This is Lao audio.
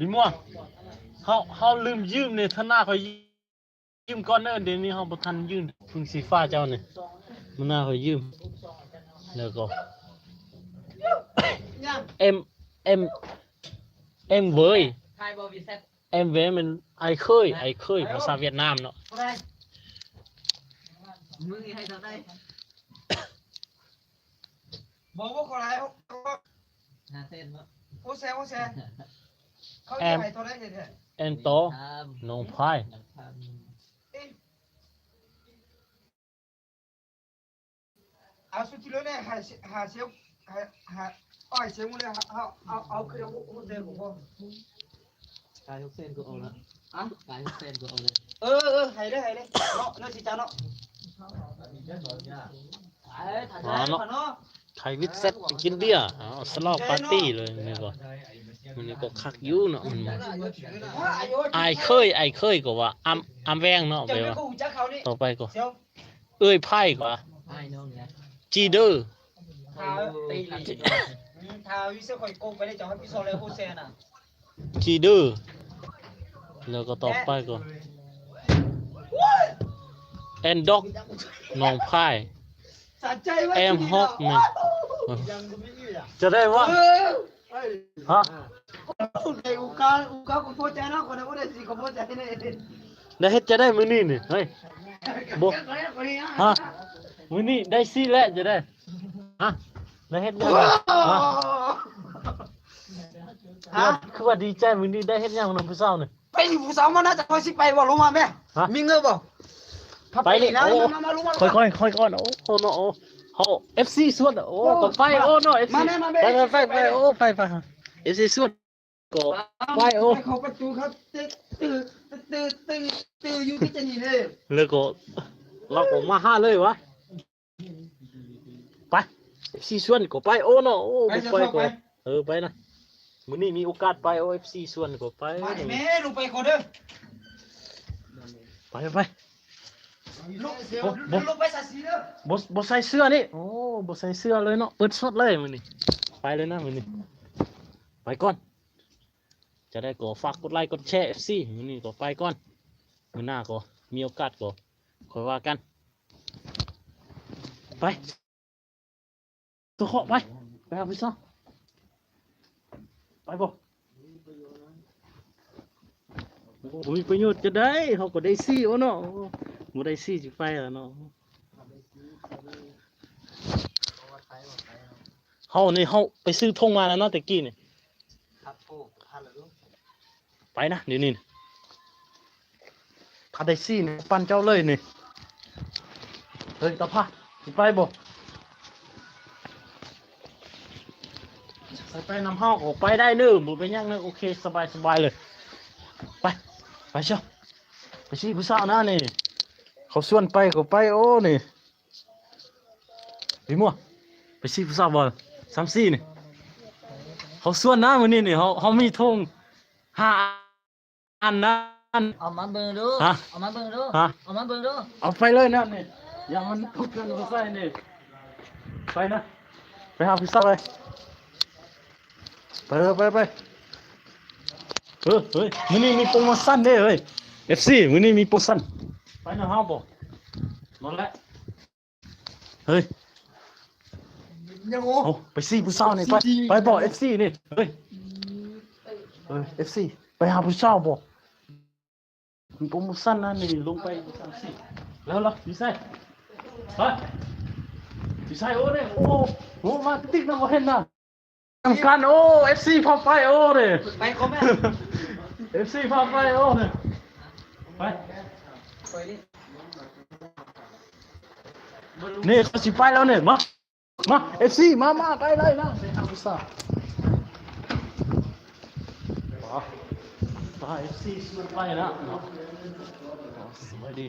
ພີ່ມົວ ເຮົາ ເຮົາລືມຢືມເນຍ ເທື່ອໜ້າຂ້ອຍຢືມກ່ອນເດີ ດຽວນີ້ເຮົາບໍ່ທັນຢືມ. ເພິ່ງສີຟ້າເຈົ້ານີ້ ມື້ໜ້າຂ້ອຍຢືມ. ແລ້ວກໍ ເອັມ ເອັມ ເອັມເວີຍ ເອັມເວີຍແມ່ນອ້າຍເຂີຍ ອ້າຍເຂີຍພາສາຫວຽດນາມເນາະ. ມື້ນີ້ໃຫ້ເທົ່າໃດ? ບໍ່ ບໍ່ຂໍຫຼາຍ ຫ້າແສນເນາະ. ໂອ້ແຊ ໂອ້ແຊ ເຂົາຈະໃຫ້ເທົ່າໃດແທ້? ແອນໂຕ ໜອງພາຍ ເອີ ເອົາສຸດທີ່ເລີຍແນ່ ຫ້າ ຫ້າແສນ ຫ້າ ຫ້າ ເອົາໃຫ້ເຊວໝົດເລີຍ ເອົາ ເອົາ ເອົາຄືນຫົກແສນກໍພໍ. ກາຍຫົກແສນກໍເອົາລະ ຮະ? ກາຍຫົກແສນກໍເອົາເລີຍ. ເອີ ເອີ ໃຫ້ເລີຍ ໃຫ້ເລີຍເນາະ ເນາະ ຊິຈາເນາະ. ເອີ ຖ້າໄດ້ເນາະ ເນາະ ໄທວິດເຊັດໄປກິນເບຍ ເອົາສະຫຼອງປາຕີ້ເລີຍ. ມື້ນີ້ກໍ ມື້ນີ້ກໍຄັກຢູ່ເນາະ ມັນ ອ້າຍເຂີຍ ອ້າຍເຂີຍກໍວ່າ ອຳ ອຳແວງເນາະ ແປວ່າ ຕໍ່ໄປກໍ ເອື້ອຍໄພກໍວ່າ ຈີເດີ ຖ້າ ຖ້າວິເຊຂ້ອຍໂກງໄປໄດ້ ເຈົ້າຮັບຜິດຊອບແລ້ວ ໂຄແຊນນະ. ຈີເດີ ແລ້ວກໍຕໍ່ໄປກໍ ແອນດັອກ ໜອງພາຍ ສະໃຈວ່າ ແອມຮອກແມ່ນ ຈະໄດ້ວະ ຮະ? ໄດ້ເຮັດຈະໄດ້ມື້ນີ້ນີ້ ເຮີ້ຍ ບໍ່ ຮະ? ມື້ນີ້ໄດ້ສີ່ແລ້ວຈະໄດ້ ຮະ? ໄດ້ເຮັດຫຍັງ? ຮະ? ຄືວ່າດີໃຈມື້ນີ້ໄດ້ເຮັດຫຍັງນຳຜູ້ສາວນີ້? ໄປຜູ້ສາວມານະ ຈະຂ້ອຍຊິໄປບໍ່ ລົງມາແມ້. ຮະ? ມີເງິນບໍ່? ໄປນີ້ ມາ ມາ ມາ ລົງມາ ຄ່ອຍໆ ຄ່ອຍກ່ອນ. ໂອ້ ໂອ້ເນາະ ໂອ້ ເຮົາ ເອັຟຊີຊວນ ໂອ້ ກໍໄປ ໂອ້ເນາະ ເອັຟຊີ ມາແມ້ ມາແມ້ ໄປ ໄປ ໄປ ໂອ້ ໄປ ໄປ ເອັຟຊີຊວນ ກໍໄປ ໂອ້ ເຂົ້າປະຕູ ເຂົາຕຶ ຕຶ ຕຶ ຕຶ ຕຶ ຢູ່ທີ່ຈະນີ້ເດ້ ແລ້ວກໍລາວກໍມາຫາເລີຍຫວາ. ໄປ ເອັຟຊີຊວນກໍໄປ ໂອ້ເນາະ ໂອ້ ໄປ ບໍ່ໄປກໍ ໄປ ເອີ ໄປນະ ມື້ນີ້ມີໂອກາດໄປ ໂອ້ ເອັຟຊີຊວນກໍໄປ. ມາແມ່ ລົງໄປກ່ອນເດີ ໄປ ໄປ ລົງ ບໍ່ ລົງໄປໃສ່ເສື້ອ ບໍ່ ບໍ່ໃສ່ເສື້ອນີ້ ໂອ້ ບໍ່ໃສ່ເສື້ອເລີຍເນາະ ເປີດສົດເລີຍມື້ນີ້ ໄປເລີຍນະມື້ນີ້ ໄປກ່ອນ. ຈະໄດ້ກໍຝາກກົດໄລກົດແຊ ເອັຟຊີ ມື້ນີ້ກໍໄປກ່ອນ ມື້ໜ້າກໍມີໂອກາດກໍຄ່ອຍວ່າກັນ. ໄປ ຕົວເຄາະ ໄປ ໄປຫາຜູ້ສາວ ໄປບໍ່? ໂອ້ ບໍ່ມີປະໂຫຍດຈະໄດ້ ເຮົາກໍໄດ້ສີ່ ໂອ້ເນາະ ບໍ່ໄດ້ສີ່ຊິໄປລະເນາະ. ເຮົານີ້ ເຮົາໄປຊື້ຖົງມາແລ້ວເນາະ ແຕ່ກີ້ນີ້ ໄປນະ ດຽວນີ້ ຖ້າໄດ້ສີ່ນີ້ ປັ່ນເຈົ້າເລີຍນີ້. ເຮີ້ຍ ຕາພາ ຊິໄປບໍ່? ໃສ່ໄປນຳເຮົາກໍໄປໄດ້ເດີ ບໍ່ເປັນຫຍັງເດີ ໂອເຄ ສະບາຍ ສະບາຍເລີຍ. ໄປ ໄປຊະ ໄປຊີ້ຜູ້ສາວນະນີ້ ເຂົາຊວນໄປກໍໄປ ໂອ້ ນີ້. ພີ່ມົວ ໄປຊີ້ຜູ້ສາວບໍ່ ສາມສີ່ນີ້ ເຮົາຊວນນະມື້ນີ້ນີ້ ເຮົາ ເຮົາມີຖົງຫ້າອັນນັ້ນ ເອົາມາເບິ່ງດູ ຮະ ເອົາມາເບິ່ງດູ ຮະ ເອົາມາເບິ່ງດູ ເອົາໄປເລີຍນັ້ນນີ້ ຢ່າມັນທຸກກັນບໍ່ໃສ່ນີ້ ໄປນະ ໄປຫາຜູ້ສາວໄປ ໄປ ໄປ ໄປ ເອີ ເຮີ້ຍ ມື້ນີ້ມີໂປຣໂມຊັນເດ້ເຮີ້ຍ ເອັຟຊີ ມື້ນີ້ມີໂປຣໂມຊັນ ໄປນຳເຮົາບໍ່ ນັ້ນແຫຼະ. ເຮີ້ຍ ຍັງ ໂອ້ ໂອ້ ໄປຊີ້ຜູ້ສາວນີ້ ໄປ ໄປບໍ່ ເອັຟຊີນີ້ ເຮີ້ຍ ເອີ ເອັຟຊີ ໄປຫາຜູ້ສາວບໍ່ ມີໂປຣໂມຊັນນະນີ້ ລົງໄປ ເອີ ເອັຟຊີ ແລ້ວ ແລ້ວ ຢູ່ໃສ ຮະ ຢູ່ໃສ ໂອ້ ນີ້ ໂອ້ ໂອ້ ມາຕິກໆນະ ບໍ່ເຫັນນະ. ນຳກັນ ໂອ້ ເອັຟຊີພາໄປ ໂອ້ ເດ້ ໄປຄອມເມັນ ເອັຟຊີພາໄປ ໂອ້ ເດ້ ໄປ ນີ້ ເຂົາຊິໄປແລ້ວນີ້ ມາ ມາ ເອັຟຊີ ມາ ມາ ໄປເລີຍນະ ໄປຫາຜູ້ສາວ ໄປ ເອັຟຊີຊວນໄປນະ ເນາະ ສະບາຍດີ.